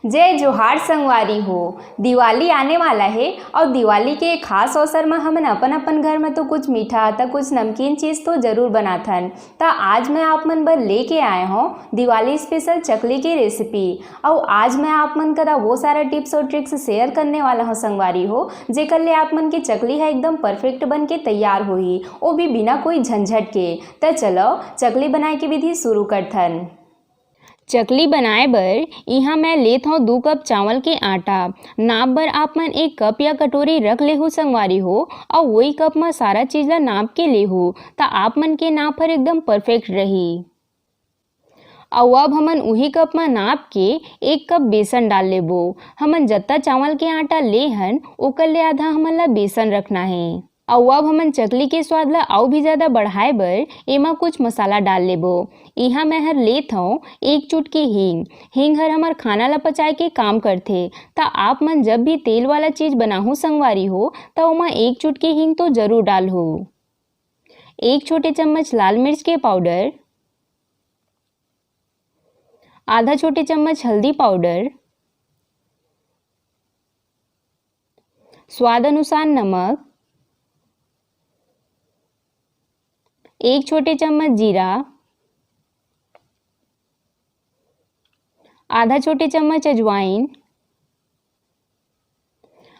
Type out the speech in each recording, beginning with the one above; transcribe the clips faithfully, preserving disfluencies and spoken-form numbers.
जय जोहार संगवारी हो। दिवाली आने वाला हे अउ दिवाली के खास अवसर म हमन अपन-अपन घर म तो कुछ मीठा त कुछ नमकीन चीज तो जरूर बनाथन। त आज मैं आप मन बर लेके आए हौं दिवाली स्पेशल चकली के रेसिपी। अउ आज मैं आप मन करा वो सारा टिप्स अउ ट्रिक्स शेयर करने वाला हौं संगवारी हो, जेकर ले आप मन के चकली ह एकदम परफेक्ट बन के तैयार होही, वो भी बिना कोई झंझट के। त चलो चकली बनाए के विधि शुरू करथन। चकली बनाए बर इहाँ मैं लेत हौं दू कप चावल के आटा। नाप बर आप मन एक कप या कटोरी रख लेहू संगवारी हो, अउ वही कप म सारा चीज ला नाप के लेहू, त आप मन के नाप हर एकदम परफेक्ट रही। अउ अब हमन उही कप म नाप के एक कप बेसन डाल लेबो। हमन जत्ता चावल के आटा ले हन, ओकर ले आधा हमन ला बेसन रखना हे। अउ अब हमन चकली के स्वाद ला अउ भी ज्यादा बढ़ाए बर एमा कुछ मसाला डाल लेबो। इहाँ मैं हर लेत हौं एक चुटकी हींग। हींग हर हमर खाना ला पचाए के काम करथे, त आप मन जब भी तेल वाला चीज बनाहू संगवारी हो, त ओमा एक चुटकी हींग तो जरूर डालहू। एक छोटे चम्मच लाल मिर्च के पाउडर, आधा छोटे चम्मच हल्दी पाउडर, स्वाद अनुसार नमक, एक छोटे चम्मच जीरा, आधा छोटे चम्मच अजवाइन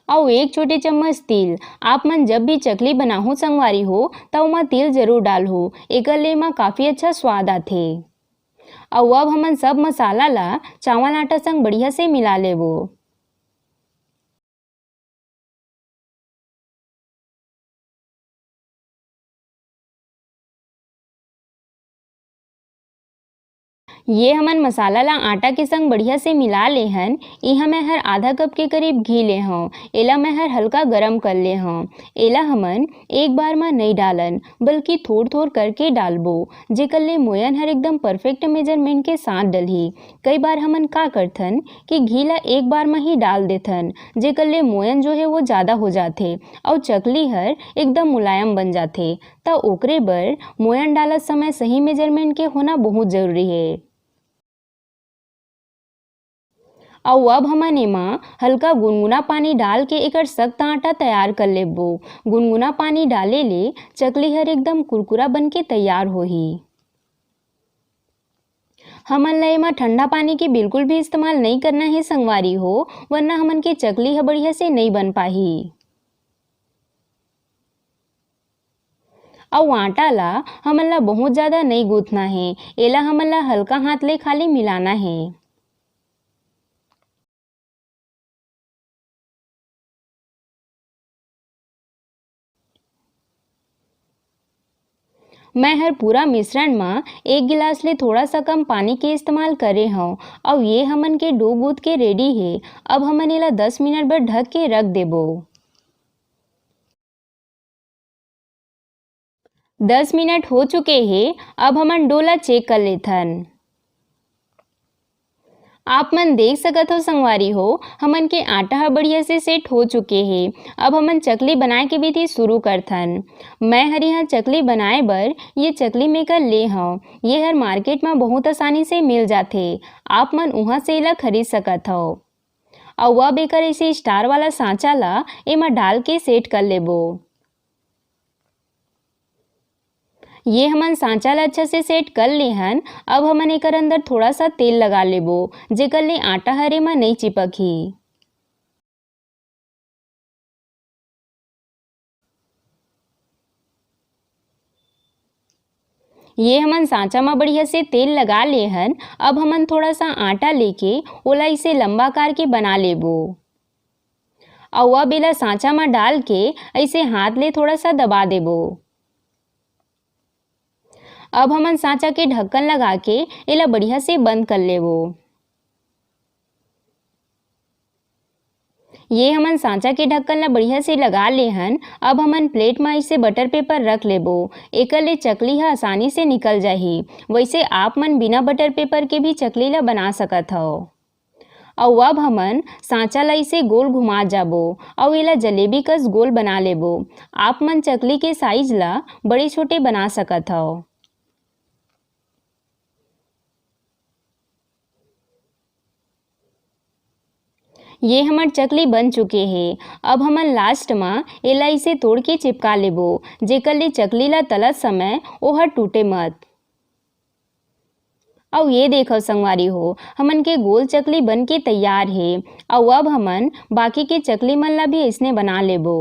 अउ एक छोटे चम्मच तिल। आप मन जब भी चकली बनाहू संगवारी हो, त ओमा तिल जरूर डालहू, एकर ले एमा काफी अच्छा स्वाद आथे। अउ अब हमन सब मसाला ला चावल आटा संग बढ़िया से मिला लेबो। ये हमन मसाला ला आटा के संग बढ़िया से मिला ले हन। इहाँ मैं हर आधा कप के करीब घी ले हौं। एला मैं हर हल्का गरम कर ले हौं। एला हमन एक बार म नइ डालन, बल्कि थोर-थोर करके डालबो, जेकर ले मोयन हर एकदम परफेक्ट मेजरमेंट के साथ डलही। कई बार हमन का करथन कि घी ला एक बार म ही डाल देथन, जेकर ले मोयन जो हे वो ज्यादा हो जाथे अउ चकली हर एकदम मुलायम बन जाथे। त ओकरे बर मोयन डालत समय सही मेजरमेंट के होना बहुत जरूरी हे। अउ अब हमन एमा हल्का गुनगुना पानी डाल के एकर सख्त आटा तैयार कर लेबो। गुनगुना पानी डाले ले चकली हर एकदम कुरकुरा बन के तैयार होही। हमन ला एमा ठंडा पानी के बिल्कुल भी इस्तेमाल नइ करना हे संगवारी हो, वरना हमन के चकली ह बढ़िया से नइ बन पाही। अउ आटा ला हमन ला बहुत ज्यादा नइ गूंथना हे, एला हमन ला हल्का हाथ ले खाली मिलाना हे। मैं हर पूरा मिश्रण म एक गिलास ले थोड़ा सा कम पानी के इस्तेमाल करे हौं। अउ ये हमन के डो गूंथ के रेडी हे। अब हमन एला दस मिनट बर ढक के रख देबो। दस मिनट हो चुके हे। अब हमन डो ला चेक कर लेथन। आप मन देख सकत हो संगवारी हो, हमन के आटा ह बढ़िया से सेट हो चुके हे। अब हमन चकली बनाए के विधि शुरू करथन। मैं हर यहाँ चकली बनाए बर ये चकली मेकर ले हौं। ये हर मार्केट म बहुत आसानी से मिल जाथे। आप मन उहाँ से एला खरीद सकत हव। अउ अब एकर ऐसे स्टार वाला सांचा ला एमा डाल के सेट कर लेबो। ये हमन सांचा ला अच्छा से सेट कर ले हन। अब हमन एकर अंदर थोड़ा सा तेल लगा लेबो, जेकर ले आटा हर एमा नइ चिपकही। ये हमन सांचा म बढ़िया से तेल लगा ले हन। अब हमन थोड़ा सा आटा लेके ओला इसे लंबा आकार के बना लेबो। अउ अब एला सांचा म डाल के अइसे हाथ ले थोड़ा सा दबा देबो। अब हमन सांचा के ढक्कन लगा के एला बढ़िया से बंद कर लेबो। ये हमन सांचा के ढक्कन ला बढ़िया से लगा ले हन। अब हमन प्लेट म इसे बटर पेपर रख लेबो, एकर ले चकली ह आसानी से निकल जाही। वैसे आप मन बिना बटर पेपर के भी चकली ला बना सकत हव। अउ अब हमन सांचा ला इसे गोल घुमा जाबो अउ एला जलेबी कस गोल बना लेबो। आप मन चकली के साइज ला बड़े छोटे बना सकत हव। ये हमर चकली बन चुके हे। अब हमन last म एला इसे तोड़ के चिपका लेबो, जेकर ले चकली ला तलत समय ओहर टूटे मत। अउ ये देखव संगवारी हो, हमन के गोल चकली बन के तैयार हे। अउ अब हमन बाकी के चकली मन ला भी अइसने बना लेबो।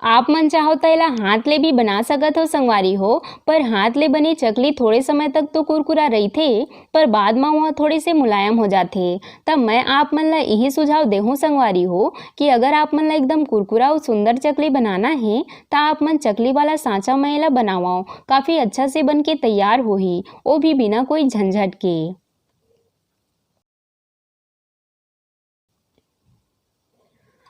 आप मन चाहो त एला हाथ ले भी बना सकत हो संगवारी हो, पर हाथ ले बने चकली थोड़े समय तक तो कुरकुरा रहिथे, पर बाद म वह थोड़े से मुलायम हो जाथे। त मैं आप मन ला इही सुझाव देहूँ संगवारी हो कि अगर आप मन ला एकदम कुरकुरा अउ सुंदर चकली बनाना हे, त आप मन चकली वाला सांचा म एला बनावव, काफ़ी अच्छा से बन के तैयार होही, वो भी बिना कोई झंझट के।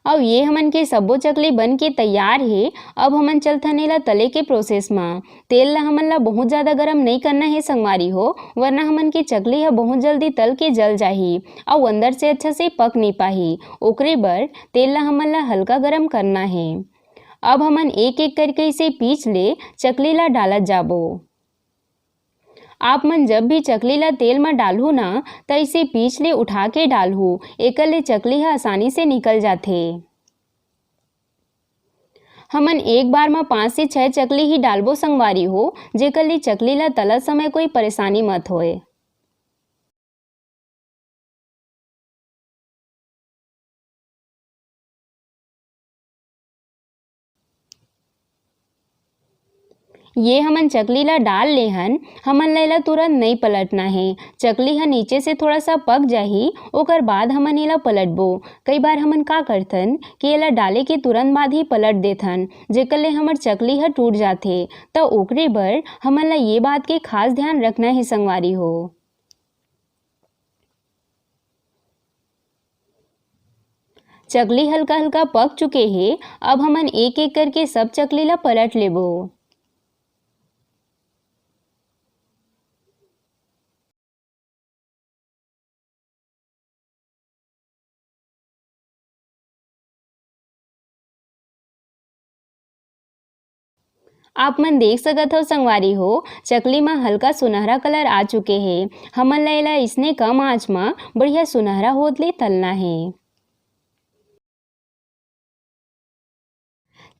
अउ ये हमन के सब्बो चकली बन के तैयार हे। अब हमन चलथन एला तले के process म। तेल ला हमन ला बहुत ज़्यादा गरम नइ करना हे संगवारी हो, वरना हमन के चकली ह बहुत जल्दी तल के जल जाही अउ अंदर से अच्छा से पक नइ पाही। ओकरे बर तेल ला हमन ला हल्का गरम करना हे। अब हमन एक-एक करके इसे पीस ले चकली ला डालत जाबो। आप मन जब भी चकली ला तेल म डालहू ना, त इसे पीस ले उठा के डालहू, एकर ले चकली ह आसानी से निकल जाथे। हमन एक बार म पाँच से छह चकली ही डालबो संगवारी हो, जेकर ले चकली ला तलत समय कोई परेशानी मत होए। ये हमन चकली ला डाल ले हन, हमन ला एला तुरंत नइ पलटना हे। चकली ह नीचे से थोड़ा सा पक जाही, ओकर बाद हमन एला पलटबो। कई बार हमन का करथन कि एला डाले के तुरंत बाद ही पलट देथन, जेकर ले हमर चकली ह टूट जाथे। त ओकरे बर हमन ला ये बात के खास ध्यान रखना हे संगवारी हो। चकली हल्का-हल्का पक चुके हे। अब हमन एक-एक करके सब चकली ला पलट लेबो। आप मन देख सकत हव संगवारी हो, चकली म हल्का सुनहरा colour आ चुके हे। हमन ला एला इसने कम आंच म बढ़िया सुनहरा होत ले तलना हे।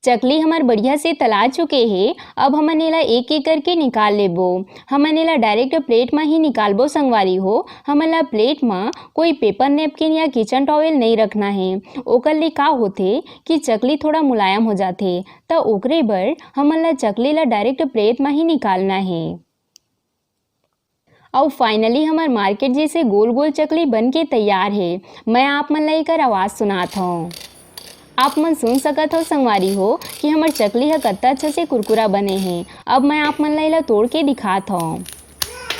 चकली हमर बढ़िया से तला चुके हे। अब हमन एला एक-एक करके निकाल लेबो। हमन एला direct plate म ही निकालबो संगवारी हो। हमन ला plate म कोई paper napkin या kitchen towel नइ रखना हे। ओकर ले का होथे कि चकली थोड़ा मुलायम हो जाथे, त ओकरे बर हमन ला चकली ला direct plate म ही निकालना हे। अउ finally हमर market जैसे गोल-गोल चकली बन के तैयार हे। मैं आप मन ला एकर आवाज़ सुनात हौं। आप मन सुन सकत हव संगवारी हो कि हमर चकली ह कत्ता अच्छा से कुरकुरा बने हे। अब मैं आप मन ला एला तोड़ के दिखात हौं।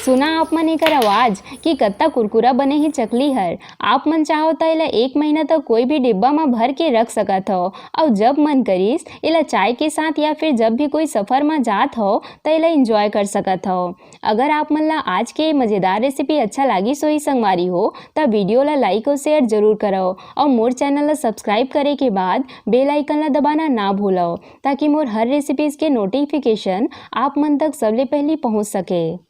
सुना आप मन एकर आवाज़ कि कत्ता कुरकुरा बने हे चकली हर। आप मन चाहो त एला एक महीना तक कोई भी डिब्बा म भर के रख सकत हव, अउ जब मन करिस एला चाय के साथ या फिर जब भी कोई सफर म जात हव त एला enjoy कर सकत हव। अगर आप मन ला आज के मज़ेदार recipe अच्छा लागिस होही संगवारी हो, त video ला like अउ share जरूर करव अउ मोर channel ला subscribe करे के बाद bell icon ला दबाना ना भूलव, ताकि मोर हर recipes के notification आप मन तक सबले पहली पहुंच सके।